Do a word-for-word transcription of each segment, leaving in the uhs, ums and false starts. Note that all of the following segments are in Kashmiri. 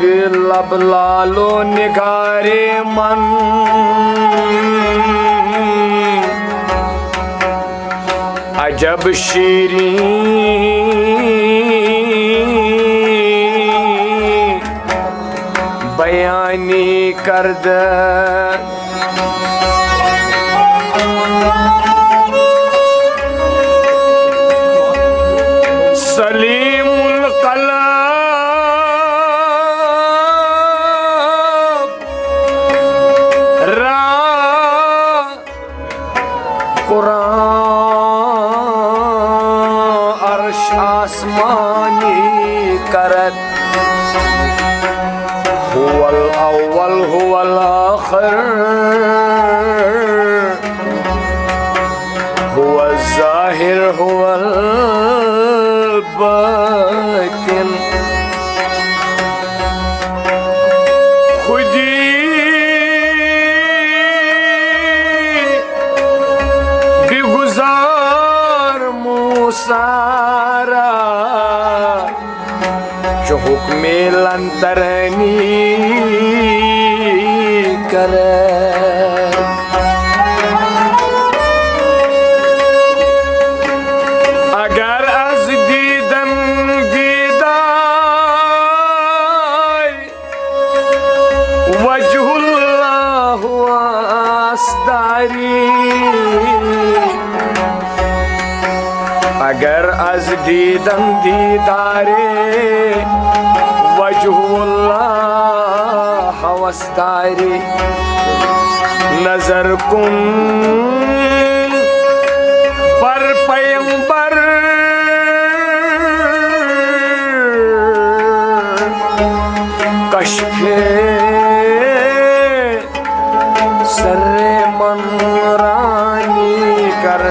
لب لال و نگار من، عجب شیریں بیانی کرد. سلیم القلب را قرآن عرش آسمانی کرد. هو الأول، هو الآخر، هو الظاهر، هو الباطن. خودی بگذار موسی را، چو حکم لن ترانی کرد. اگر از دیدن دیدار وجه الله واسداری، اگر از دیدن دیدار وجه الله واسداری، نظر کن بر پیمبر کشف سر من رانی کرد.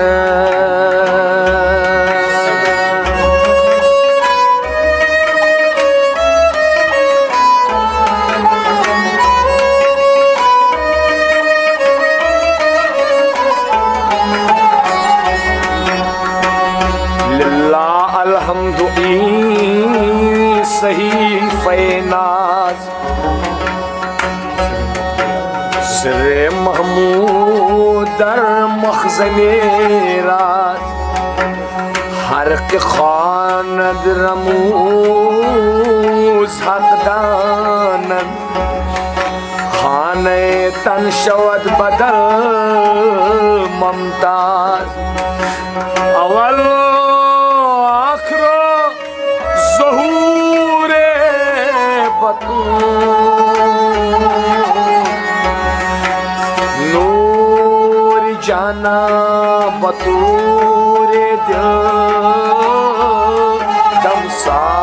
للہ الحمد، ایں صحیفہ ناز، سر محمود در مخزن راز، ہر کہ خواند رموز حق دانند، خانۂ تن شود بدل ممتاز. اول و آخر و ظہور بطون، نور جانا بطور دل دمساز.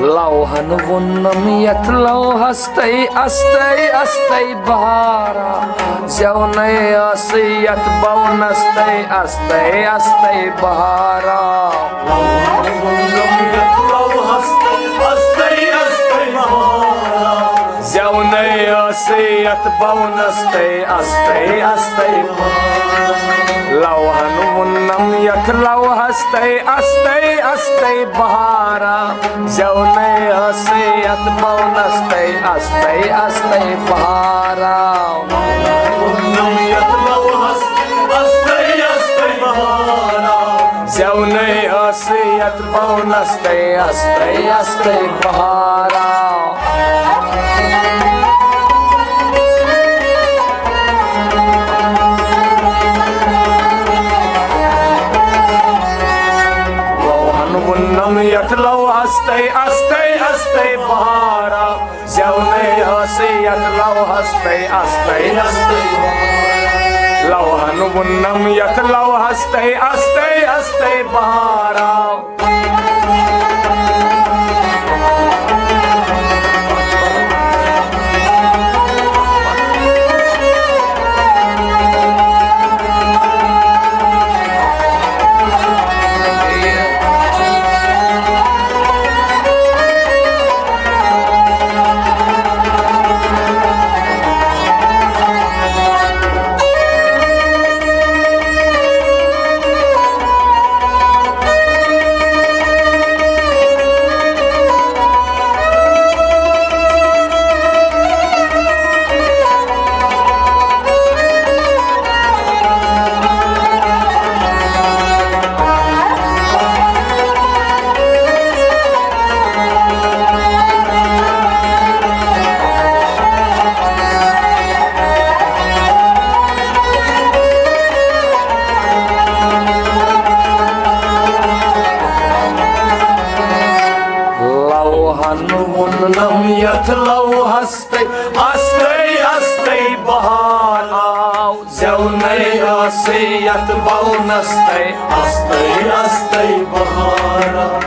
لوحن وُنم یتھ لوحس تۄہہِ استَے استَے بہارا، زیونَے ٲسٕے یتھ بونس تۄہہِ استَے استَے بہارا۔ زیونَے ٲسٕے یتھ بونس تۄہہِ استَے استَے بہارا۔ لوحن وُنم یتھ لوحس تۄہہِ استَے استَے بہارا۔ زیونَے ٲسٕے یتھ بونس تۄہہِ استَے استَے بہارا۔ زیونَے ٲسٕے یتھ بونس تۄہہِ استَے استَے بہارا۔ لوحن وُنم یتھ لوحس تۄہہِ استَے استَے بہارا۔ زیونَے ٲسٕے یتھ لوحس تۄہہِ استَے استَے۔ لوحن وُنم یتھ لوحس تۄہہِ استَے استَے بہارا۔ نَے ٲسٕے یَتھ بونَس تَے، اَستَے اَستَے بہارا۔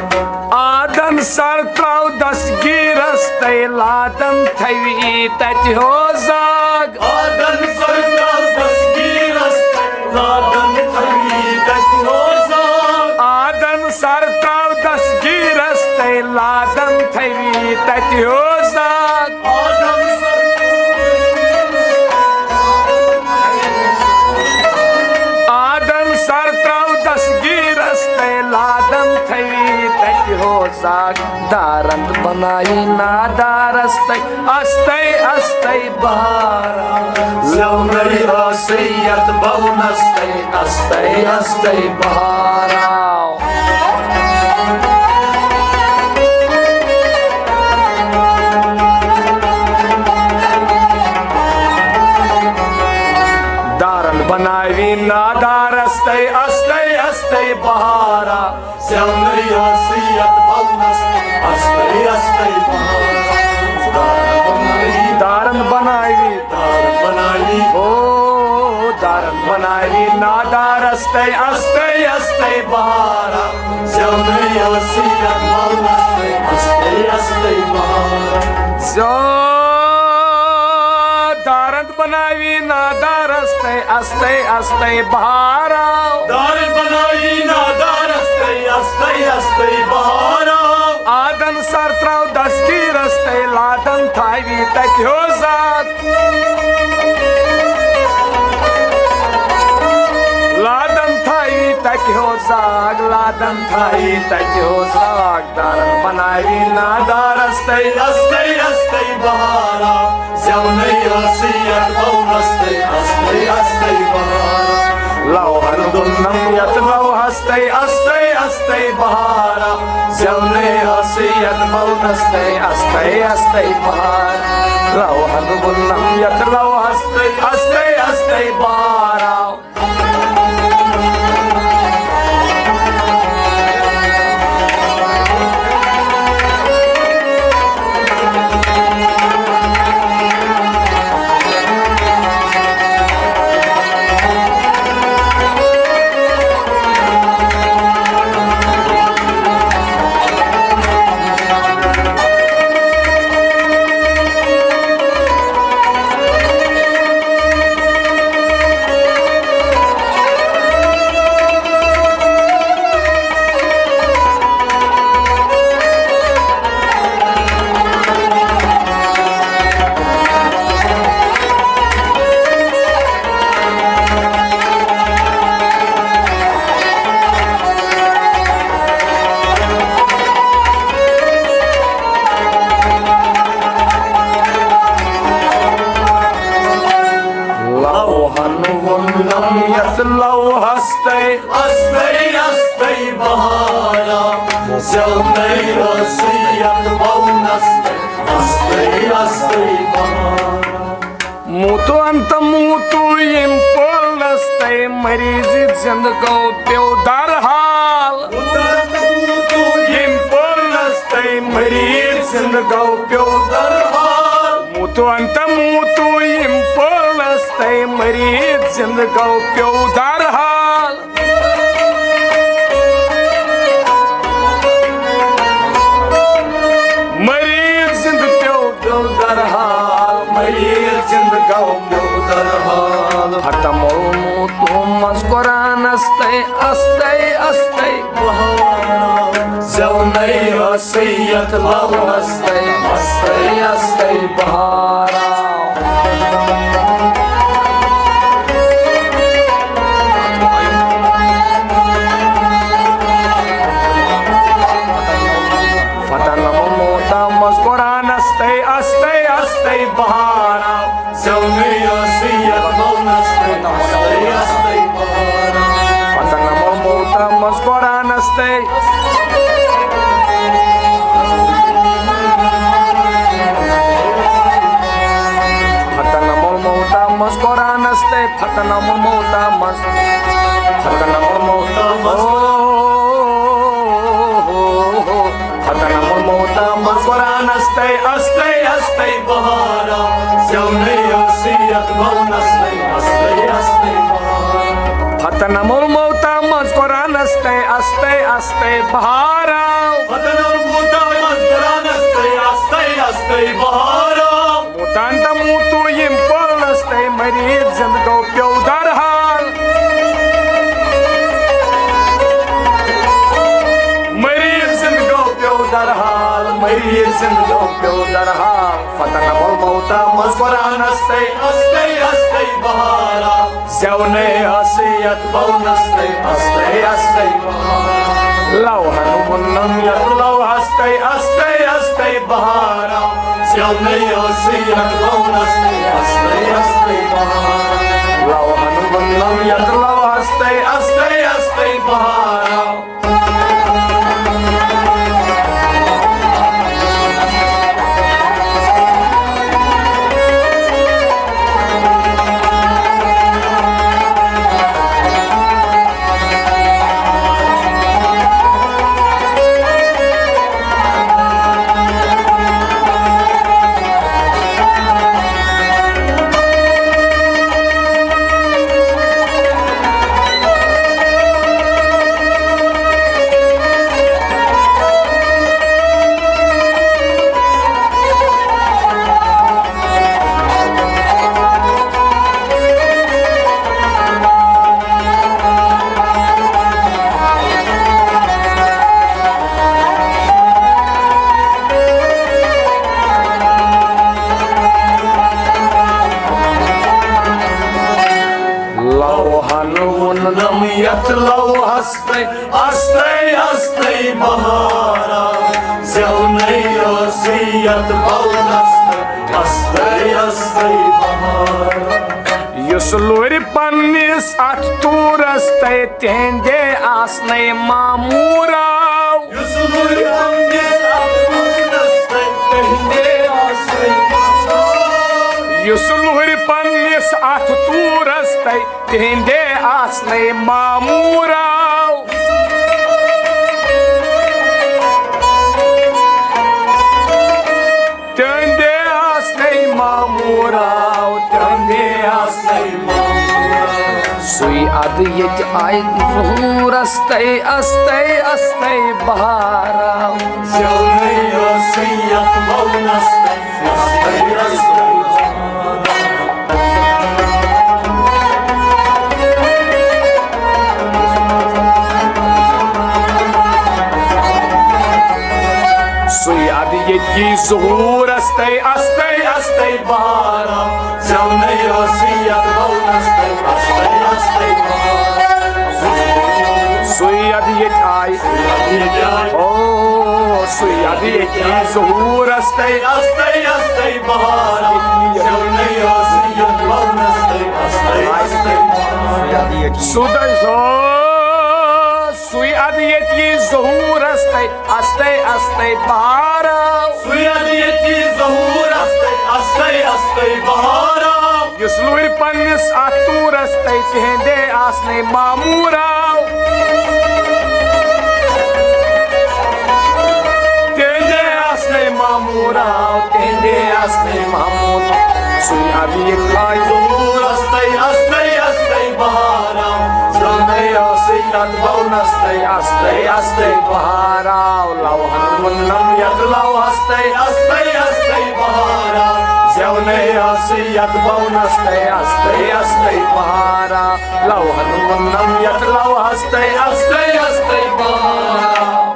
آدن سر ترٛاو دستگیٖرس تَے، لادن تھوی تَتہِ ہو زاگ۔ آدن سر ترٛاو دستگیٖرس تَے، لادن تھوی تَتہِ ہو زاگ۔ آدن سر ترٛاو دستگیٖرس تَے، لادن تھوی تَتہِ ہو زاگ۔ آدن سر آدن سر ترٛاو دستگیٖرس تَے، لادن تھوی تَتہِ ہو زاگ۔ دارند بناوی نادارس تَے، اَستَے اَستَے بہارا۔ زیونٕے ٲسٕے یَتھ بونَس تَے، اَستَے اَستَے بہارا۔ دارن بناوی نادارس تَے، اَستَے اَستَے بہارا۔ زیونٕے ٲسٕے یَتھ بونَس تَے، اَستَے اَستَے بہارا۔ دارن بناوی، دارن بناوی۔ دارن بناوی۔ او، دارن بناوی نادارس تَے، اَستَے اَستَے بہارا۔ زیونٕے ٲسٕے یَتھ بونَس تَے، اَستَے اَستَے بہارا۔ زیو دارن بناوی نادارس تَے، اَستَے اَستَے بہارا۔ دارن بناوی نادارس تَے، اَستَے اَستَے بہارا۔ آدن سر ترٛاو دستگیٖرس تَے، لادن تھاوی تَتہِ ہو زاگ۔ لادن تھاوی تَتہِ ہو زاگ، لادن تھاوی تَتہِ ہو زاگ۔ دارن بناوی نادارس تَے، اَستَے اَستَے بہارا۔ زیونٕے ٲسٕے یَتھ بونَس تَے، اَستَے اَستَے بہارا۔ لوہن دُنم یَتھ لوہس تَے، اَستَے اَستَے بہارا۔ زیونٕے ٲسٕے یَتھ بونَس تَے، اَستَے اَستَے بہارا۔ لوہن دُنم یَتھ لوہس تَے، اَستَے اَستَے بہارا۔ لوہن ووٚنم یتھ لوہس تَے، اَستَے اَستَے بہارا۔ زیونٕے ٲسٕے یَتھ بونَس تَے، اَستَے اَستَے بہارا۔ موتو انت موتو یم پولنس تَے، مریض زند گو پیو درحال۔ موتو انت موتو یم پولنس تَے، مریض زند گو پیو درحال۔ موتو انت موتو یم پولنس تَے، مریض زند گو پیو درحال۔ مریض زند پیو درحال، مریض زند گو درحال۔ ختم الموتو منز قرآنس تَے، اَستَے اَستَے بہارا۔ زیونٕے ٲسٕے یتھ لوہس تَے، اَستَے اَستَے بہارا۔ فتح نمو موتم از قرآنس تَے، اَستَے اَستَے بہارا۔ زیونٕے ٲسٕے یتھ لوہس تَے، اَستَے اَستَے بہارا۔ فتح نمو موتم از قرآنس تَے۔ ختم الموتم از قرآنس تَے، ختم الموتم از، ختم الموتم از۔ ختم الموتم از قرآنس تَے، اَستَے اَستَے بہارا۔ زیونٕے ٲسٕے یتھ بونَس تَے، اَستَے اَستَے۔ تنم الموتہ منٛز قرآنس تَے استَے استَے بہارا۔ وطن الموتہ منٛز قرآنس تَے استَے استَے بہارا۔ موتان تہ موتو یم پولنس تَے، مریض زندٕ گوٚو پیوٚو درحال۔ مریض زندٕ گوٚو پیوٚو درحال، مریض زندٕ گوٚو پیوٚو درحال۔ فتنم الموتہ منٛز قرآنس تَے استَے استَے بہارا۔ زیونے ٲسٕے یتھ بونس تَے استَے استَے بہارا۔ لوحن وُنم یتھ لوحس تَے استَے استَے بہارا۔ زیونے ٲسٕے یتھ بونس تَے استَے استَے بہارا۔ لوحن وُنم یتھ لوحس تَے استَے استَے بہارا۔ لوحن وُنم یتھ لوحس تَے استَے استَے بہارا۔ زیونے ٲسٕے یتھ بونس تَے استَے استَے بہارا۔ یُس لورِ پننِس اتھ طورس تَے تہندے آسنے ماموراو۔ یُس لورِ پننِس اتھ طورس تَے تہندے آسنے ماموراو۔ یُس لورِ پننِس اتھ طورس تَے تہندے آسنے ماموراو۔ تہندے آسنے ماموراو، تہندے آسنے ماموراو۔ سُے ادٕ ییٚتہِ آیہِ ظہوٗرس تَے استَے استَے بہاراو۔ زیونے ٲسٕے یتھ بونس تَے استَے استَے۔ سُے ادٕ ییٚتہِ یی ظہوٗرس تَے استَے استَے بہارا۔ زیونے ٲسٕے یتھ بونس تَے استَے استَے بہارا۔ سُے ادٕ ییٚتہِ آیہِ۔ او، سُے ادٕ ییٚتہِ یی ظہوٗرس تَے۔ استَے استَے بہارا۔ زیونے ٲسٕے یتھ بونس تَے استَے استَے بہارا۔ سُہ دَے سُہ۔ سُے ادٕ ییٚتہِ یی ظہوٗرس تَے استَے استَے بہارا۔ سُے ادٕ ییٚتہِ یی ظہوٗرس تَے استَے استَے بہارا۔ یُس لورِ پننِس اتھ طورس تَے تہندے آسنے ماموراو۔ تہندے آسنے ماموراو، تہندے آسنے ماموراو۔ سُے ادٕ ییٚتہِ آیہِ ظہوٗرس تَے استَے استَے بہارا۔ زیونے ٲسٕے یتھ بونس تَے استَے استَے بہاراو۔ لوحن وُنم یتھ لوحس تَے استَے استَے بہاراو۔ زیونے ٲسٕے یتھ بونس تَے استَے استَے بہاراو۔ لوحن وُنم یتھ لوحس تَے استَے استَے بہاراو۔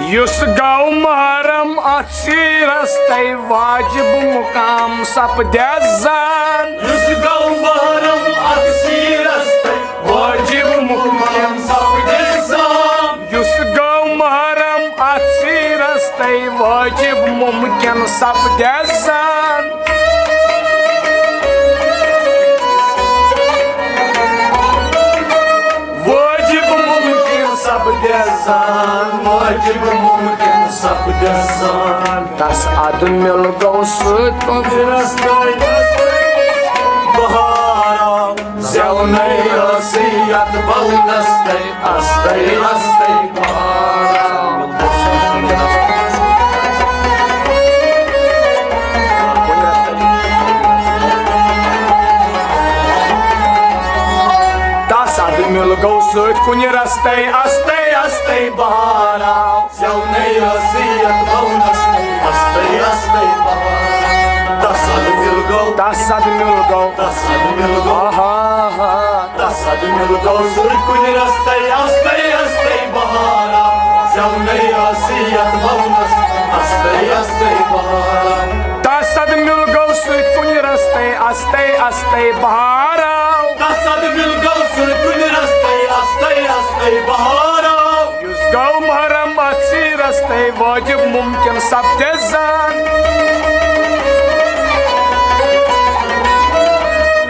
یُس گوٚو محرم اتھ سیٖرس تَے واجب مقام سپدٮ۪س زان۔ یُس گوٚو محرم اتھ سیٖرس تَے واجب مقام سپدٮ۪س زان۔ یُس گوٚو محرم اتھ سیٖرس تَے واجب ممکن سپدٮ۪س زان۔ واجب ممکن سپدٮ۪س زان، واجب ممکن سپدٮ۪س زان۔ تس ادٕ مِل گوٚو سۭتۍ کُنہِ رستہٕ بہارا۔ زیونَے ٲسٕے یتھ بونس تَے، استَے استَے بہارا۔ تس ادٕ مِل گوٚو سۭتۍ کُنہِ رستَے، استَے استَے بہارا۔ زیونَے ٲسٕے یتھ بونس تَے، استَے استَے بہارا۔ تس ادٕ مِل گوٚو، تس ادٕ مِل گوٚو، تس ادٕ مِل گوٚو۔ آہا، آہا۔ تس ادٕ مِل گوٚو سۭتۍ کُنہِ رستَے، استَے استَے بہارا۔ زیونَے ٲسٕے یتھ بونس، استَے استَے بہارا۔ تس ادٕ مِل گوٚو سۭتۍ کُنہِ رستَے، استَے استَے بہارا۔ تس ادٕ مِل گوٚو سۭتۍ کُنہِ رستَے، استَے استَے بہارا۔ یُس گوٚو محرم اتھ سیٖرس تَے واجب ممکن سپدٮ۪س زان۔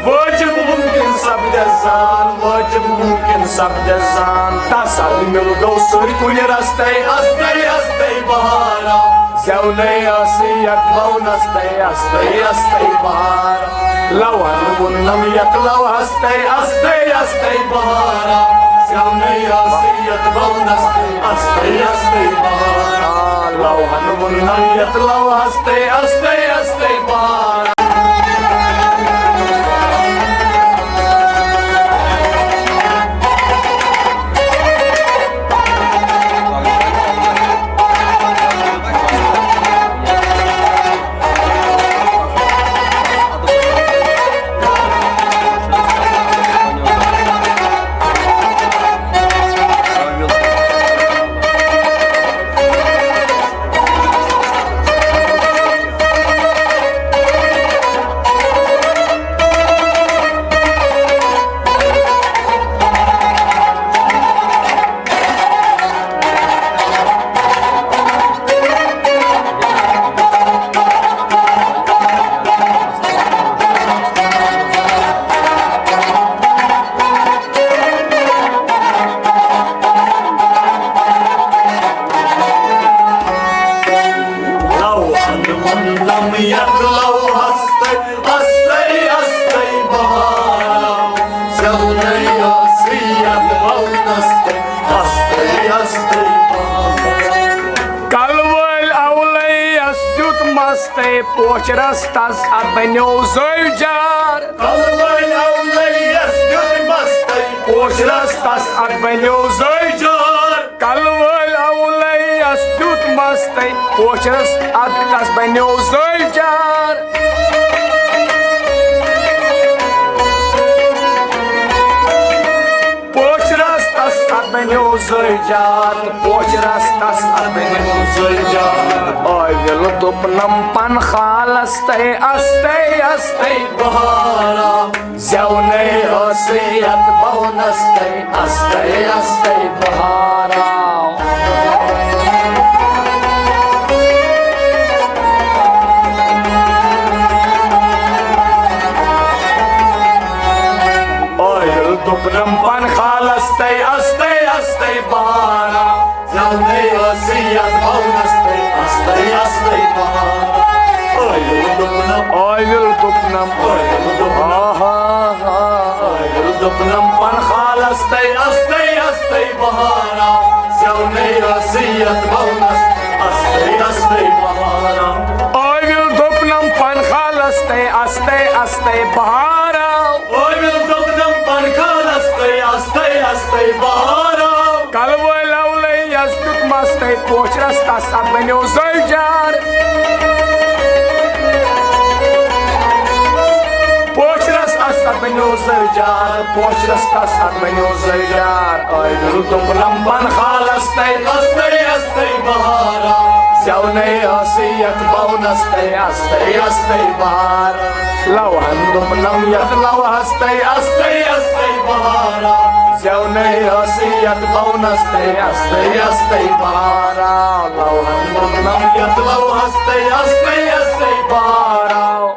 واجب ممکن سپدٮ۪س زان، واجب ممکن سپدٮ۪س زان۔ تس ادٕ مِل گوٚو سۭتۍ کُنہِ رستَے، استَے استَے بہارا۔ زیونَے ٲسٕے یتھ بونس تَے، استَے استَے بہارا۔ لوحن وُننم یتھ لوحس تَے، استَے استَے بہارا۔ زیونَے ٲسٕے یتھ بونس تَے، استَے استَے بہارا۔ لوحن وُننم یتھ لوحس تَے، استَے استَے بہارا۔ لوحن وُننم یتھ لوحس تَے، استَے استَے بہارا۔ زیونَے ٲسٕے یتھ بونس تَے، استَے استَے بہارا۔ کلہٕ وٲلۍ اولے یس دیُت مس تَے پوچھ رستس، اتھ بنیو زٲوۍ جار۔ کلہٕ وٲلۍ اولے یس دیُت مس تَے پوچھ رستس، اتھ بنیو زٲوۍ جار۔ کلہٕ وٲلۍ اولے یس دیُت مس تَے پوچھ رستس، اتھ تس بنیو زٲوۍ جار۔ پوچھ رستس اتھ بنیو زٲوۍ جار، پوچھ رستس اتھ بنیو زٲوۍ جار۔ ٲوِل دوٚپنم پن خالس تَے، استَے استَے بہارا۔ زیونَے ٲسٕے یتھ بونس تَے، استَے استَے بہارا۔ ٲوِل دوٚپنم پن خالس تَے، استَے استَے بہارا۔ زیونَے ٲسٕے یتھ بونس تَے، استَے استَے بہارا۔ ٲوِل دوٚپنم، ٲوِل دوٚپنم۔ ٲوِل دوٚپنم۔ آہا، آہا۔ ٲوِل دوٚپنم پن خالس تَے، استَے استَے بہارا۔ زیونَے ٲسٕے یتھ بونس، استَے استَے بہارا۔ ٲوِل دوٚپنم پن خالس تَے، استَے استَے بہارا۔ ٲوِل دوٚپنم پن خالس تَے، استَے استَے بہارا۔ کلہٕ وٲلۍ اولے یس دیُت مس تَے پوچھ رستس، اتھ بنیو زٲوۍ جار۔ پوچھ رستس بنیو زٔجار، پوشرس کس اتھ بنیو زٔجار۔ عٲدِل دوٚپنم بن خالس تَے، استَے استَے بہارا۔ زٮ۪ونَے ٲسٕے یتھ بونس تَے، استَے استَے بہارا۔ لوہن دوٚپنم یتھ لوہس تَے، استَے استَے بہارا۔ زٮ۪ونَے ٲسٕے یتھ بونس تَے، استَے استَے بہارا۔ لوہن دوٚپنم یتھ لوہس تَے، استَے استَے بہارا۔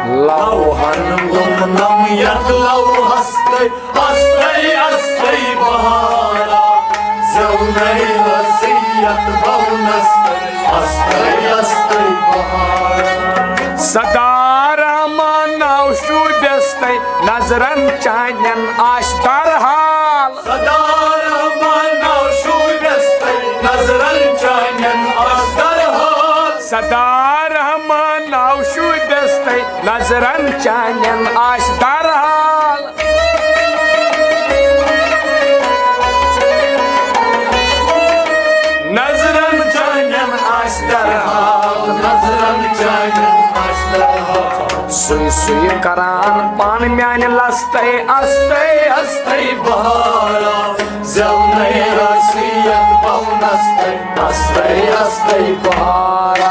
لوہن دوٚپنم یتھ لوہس تَے، استَے استَے بہارا۔ زٮ۪ونَے ٲسٕے یتھ بونس تَے، استَے استَے بہارا۔ سدا رحمان ناو شوٗبٮ۪س تَے، نظرن چانٮ۪ن آسہِ درحال۔ سدا رحمان ناو شوٗبٮ۪س تَے، نظرن چانٮ۪ن آسہِ درحال۔ سدا رحمان ناو شوٗبٮ۪س تَے، نظرن چانٮ۪ن آسہِ درحال۔ نظرن چانٮ۪ن آسہِ درحال، نظرن چانٮ۪ن آسہِ درحال۔ سُے سُے کران پانہٕ میانہِ لستَے، استَے استَے بہارا۔ زٮ۪ونَے ٲسٕے یتھ بونس تَے، استَے استَے بہارا۔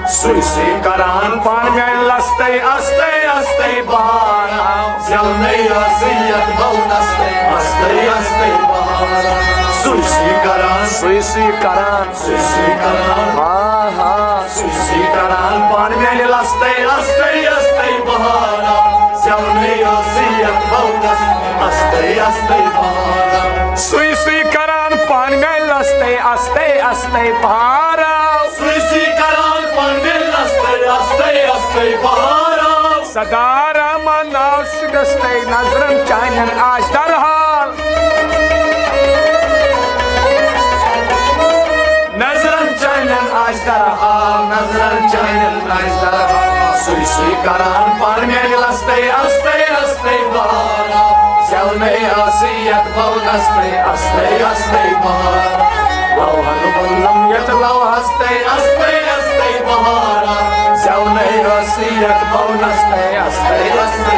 سُے سُے کران پانہٕ میانہِ لستَے، استَے استَے بہارا۔ زٮ۪ونَے ٲسٕے یتھ بونس تَے، استَے استَے بہارا۔ سُے سُے کران، سُے سُے کران، سُے سُے کران۔ ہا ہا۔ سُے سُے کران پانہٕ میانہِ لستَے، استَے استَے بہارا۔ زٮ۪ونَے ٲسٕے یتھ بونس، استَے استَے بہارا۔ سُے سُے کران پانہٕ میانہِ لستَے، استَے استَے بہارا۔ سُے سُے کران پانہٕ میانہِ لستَے، استَے استَے بہارا۔ سدا رحمان ناو شوٗبٮ۪س تَے، نظرن چانٮ۪ن آسہِ درحال۔ نظرن چانٮ۪ن آسہِ درحال، نظرن چانٮ۪ن آسہِ درحال۔ سُے سُے کران پانہٕ میانہِ لستَے، استَے استَے بہارا۔ زٮ۪ونَے ٲسٕے یتھ بونس تَے، استَے استَے بہارا۔ لوہن ووٚنُم یتھ لوہس تَے، استَے استَے بہارا۔ زٮ۪ونَے ٲسٕے یتھ بونس تَے، استَے استَے